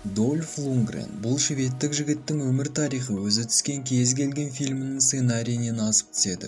Дольф Лунгрен. Бұл шведтік жігіттің өмір тарихы өзі түскен кез келген фильмнің сценарийінен асып түседі.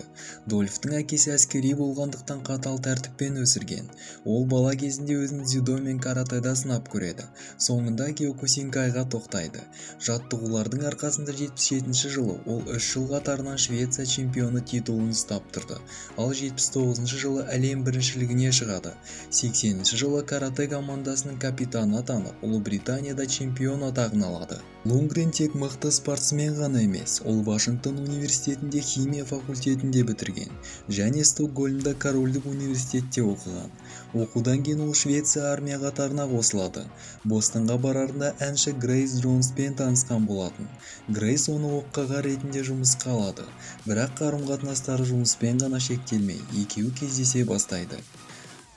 Дольфтың әкесі әскери болғандықтан, қатал тәртіппен өсірген. Ол бала кезінде өзін дзюдо мен каратэда сынап көреді, соңында киокусинкайға тоқтайды. Жаттығулардың арқасында 77 жылы ол 3 жыл қатарынан Швеция чемпионы титулын ұстап тұрды, ал 79 жылы әлем біріншілігіне шығады. 80 жылы каратэ командасының капитаны атанып, Ұлыбританияда чемпион атағын алады. Лунгрен тек мықты спортсмен ғана емес, ол Вашингтон университетінде химия факультетінде бітірген және Стокгольмда Корольдік университетте оқыған. Оқудан кейін ол Швеция армия қатарына қосылады. Бостонға барарында әнші Грейс Джонспен танысқан болатын. Грейс оны оққағар ретінде жұмысқа алады, бірақ қарым-қатынастары жұмыспен ғана шектелмей, екеуі кездесе бастайды.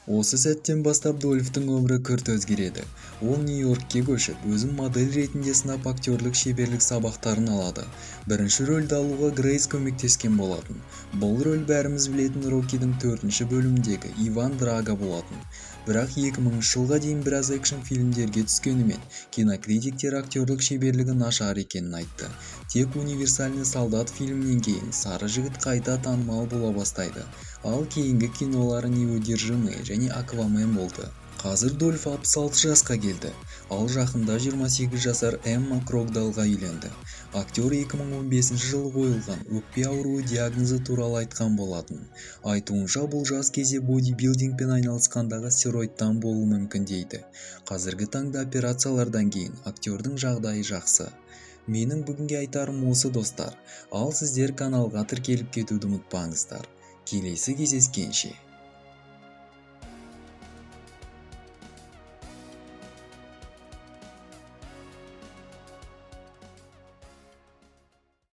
Осы сәттен бастап Дольфтың өмірі күрт өзгереді. Ол Нью-Йоркке көшіп, өзін модель ретінде сынап, актерлік шеберлік сабақтарын алады. Бірінші рөлді алуға Грейс көмектескен болатын. Бұл рөл бәріміз білетін «Роккидің» төртінші бөліміндегі Иван Драго болатын. Бірақ 2000 жылға дейін біраз экшн фильмдерге түскенімен, кинокритиктер актерлік шеберлігі нашар екенін айтты. Тек «Универсальный солдат» фильмінен кейін сары жігіт қайта танымал бола бастайды. Ал кейінгі кинолары «Неудержимые» және «Аквамен» болды. Қазір Дольф 66 жасқа келді, ал жақында 28 жасар Эмма Крогдалға үйленді. Актер 2015 жылы қойылған өкпе ауруы диагнозы туралы айтқан болатын. Айтуынша, бұл жас кезде бодибилдингпен айналысқандағы стероидтан болуы мүмкін дейді. Қазіргі таңда операциялардан кейін актердің жағдайы жақсы. Менің бүгінге айтарым осы, достар. Ал сіздер каналға тіркеліп кетуді ұмытпаңыздар. Келесі кездескенше!